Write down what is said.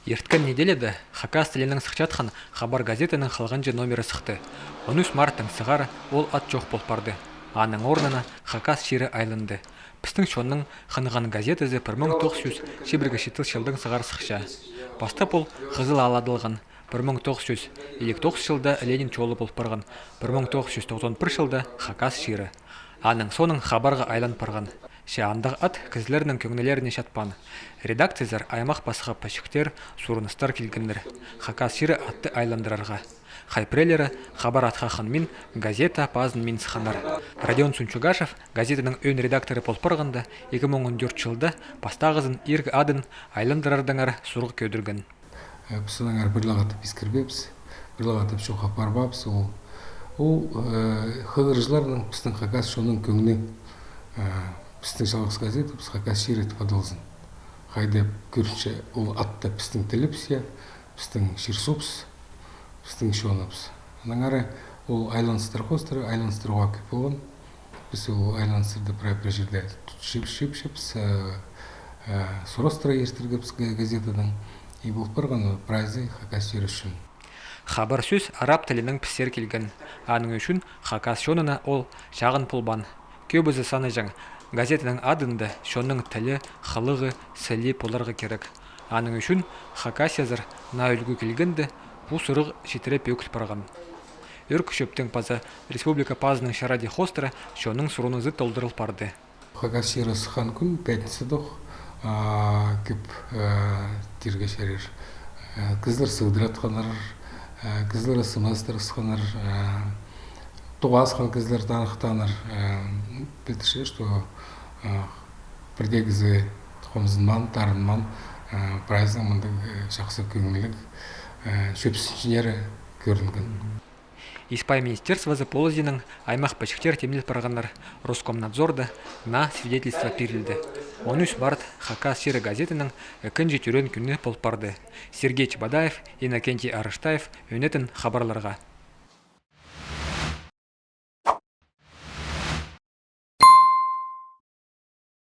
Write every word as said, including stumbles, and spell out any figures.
Ирткен неделяда хакас тілінең сыхчатхан «Хабар» газетаның халғанҷы номері сыхты. Он ӱс марттаң сығара ол ат чох пол парды. Аның орнына «Хакас чирі» айланды. Пістің чонның хынған газетазы пір муң тоғыс чӱс чибіргі читінҷі чылдаң сығара сыхча. Пастап ол хызыл ала адалған. Пір муң тоғыс чӱс илиг тоғыс чылда Ленин чолы пол парған. Пір муң тоғыс чӱс тоғызон пір чылда «Хакас чирі». Аның соонаң «Хабарға» айлан парған. Че андағ ат кізілернің кӧңнілеріне чатпаан. Редакциязар аймах пасха пічіктер, сурыныстар килгеннер «Хакас чирі» атты айландырарға. Хай пірелері «Хабар» атха хынмин, газета пазынмин сыхханнар. Родион Сунчугашев газетаның ӧӧн редакторы пол парғанда, ікі муң он тӧрт чылда пастағызын иргі адын айландырардаңар сурығ кӧдірген. Э, піс аннаңар пірле хатап искірбеебіс, пірле хатап чоохтап парбаабыс. Ол, ол, э, хығырығҷыларның, пістің хакас чонның кӧңні, э, пістің чалғыс газетабыс «Хакас чирі» тіп адалзын. Хайди кӧрінче, ол атта пістің тілібіс, я, пістің чир-суубыс, пістің чоныбыс. Аннаңар ол айланыстар хоостыра, айланыстар уғаа кӧп полған. Піс ол айланыстарны прай пір чирде чып-, чыыпчабыс, э, э, сурастыра иртіргебіс га-, газетадаң. И пол парған прайзы «Хакас чирі» ӱчӱн. «Хабар» сӧс араб тілінең піссер килген. Аның ӱчӱн хакас чонына ол чағын полбаан. Кӧбізі санаҷаң, газетаның адында чонның тілі, хылығы, сілі поларға кирек. Аның ӱчӱн Хакасиязар наа ӱлгӱ килгенде, пу сурығ читіре пӧгіл парған. Ӧӧркі чӧптең паза республика пазынаң чарады хоостыра чонның сурынызы толдырыл парды. «Хакас чирі» сыххан кӱн, пятницадох, а, кӧп, а, тирге чарир. А, кізілер сыдыратханнар, а, кізілер СМС-тер ысханнар, а, тоғасхан кізілер таныхтааннар, а, пілдірче, что, а, пірдее кізі хомзынмаан, тарынмаан, а, прайзының мындағ, а, чахсы кӧңніліг, а, чӧпсінҷеңнері кӧрінген. Испай министерствозы полызиинаң аймах пічіктер тимнел парғаннар, Роскомнадзорда наа свидетельство пирілді. Он ӱс март «Хакас чирі» газетаның ікінҷі тӧреен кӱні пол парды. Сергей Чебодаев, Иннокентий Арыштаев ӧнетін хабарларға.